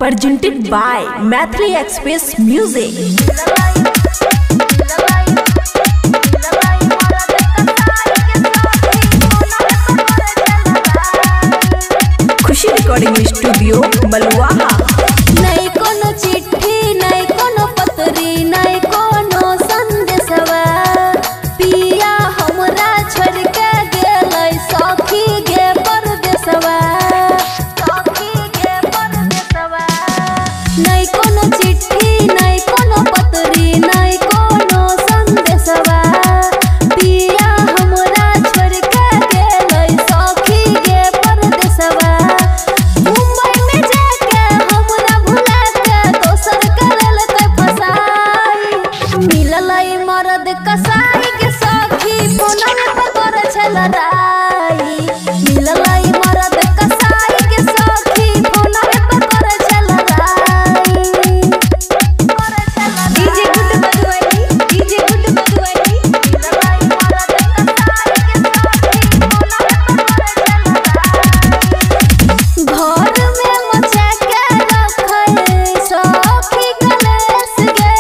Presented by Maithili Express Music. Khushi recording studio Baluaha. नहीं कोनो चिट्ठी, नहीं कोनो पत्री, नहीं कोनो संदेशवा, पिया हमरा छोड़ के गेलै सखी गे परदेशवा, सखी गे परदेशवा। नहीं कोनो चिट्ठी, नहीं कोनो पत्री, नहीं कोनो संदेशवा, पिया हमरा छोड़ के गेलै सखी गे परदेशवा। मुंबई में जाके हमरा भुला के दोसर करलकै फसाई, मिललै मर्द कसाई के सखी फोनवे पर करै छै लड़ाई, मिललै मर्द कसाई के सखी फोनवे पर करै छै लड़ाई। DJ good Madhubani, DJ good Madhubani. मिललै मर्द कसाई के सखी फोनवे पर करै छै लड़ाई। घर में मचा के रखै सखी कलेश गे,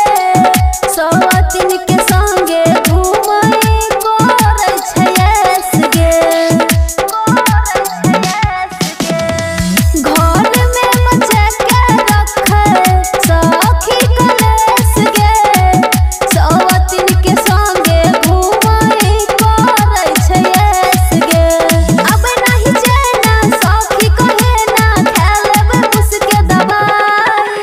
सौतिन के संगे घूमै करै छै ऐश गे, करै छै ऐश गे। घर में मचा के रखै सखी कलेश गे, सौतिन के संगे घूमै करै छै ऐश गे। अब नाही चैना सखी कहे ना खा लेबै मुसके दवाई,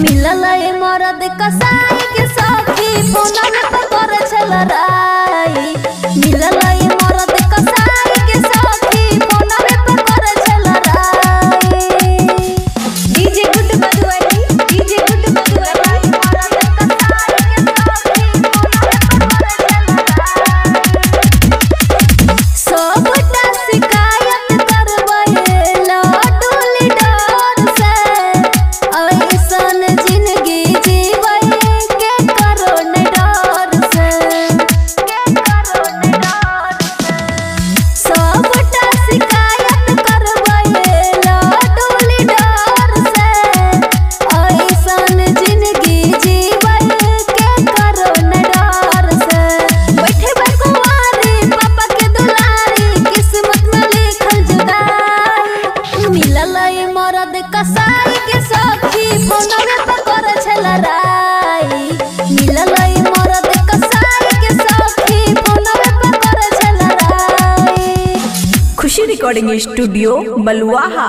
मिललै मर्द कसाई के सखी फोनवे पर करै छै लड़ाई, मिललै मर्द कसाई के सखी फोनवे पर करै छै लड़ाई। DJ good Madhubani, DJ good Madhubani. मर्द कसाई के सखी फोनवे पर करै छै लड़ाई। सबटा शिकायत करबै लड्डू लीडर से, ऐसन जिंदगी जीबै के करो न डर से, के करो न डर से। सबटा शिकायत करबै लड्डू लीडर से, ऐसन जिंदगी जीबै के करो न डर से। बैठेबै कुंवारी पापा के दुलारी, किस्मत में लिखल जुदाई, मिललै मर्द कसाई के सखी फोनवे पर करै छै लड़ाई, मिललै मर्द कसाई के सखी फोनवे पर करै छै लड़ाई। खुशी रिकॉर्डिंग स्टूडियो बलुआहा।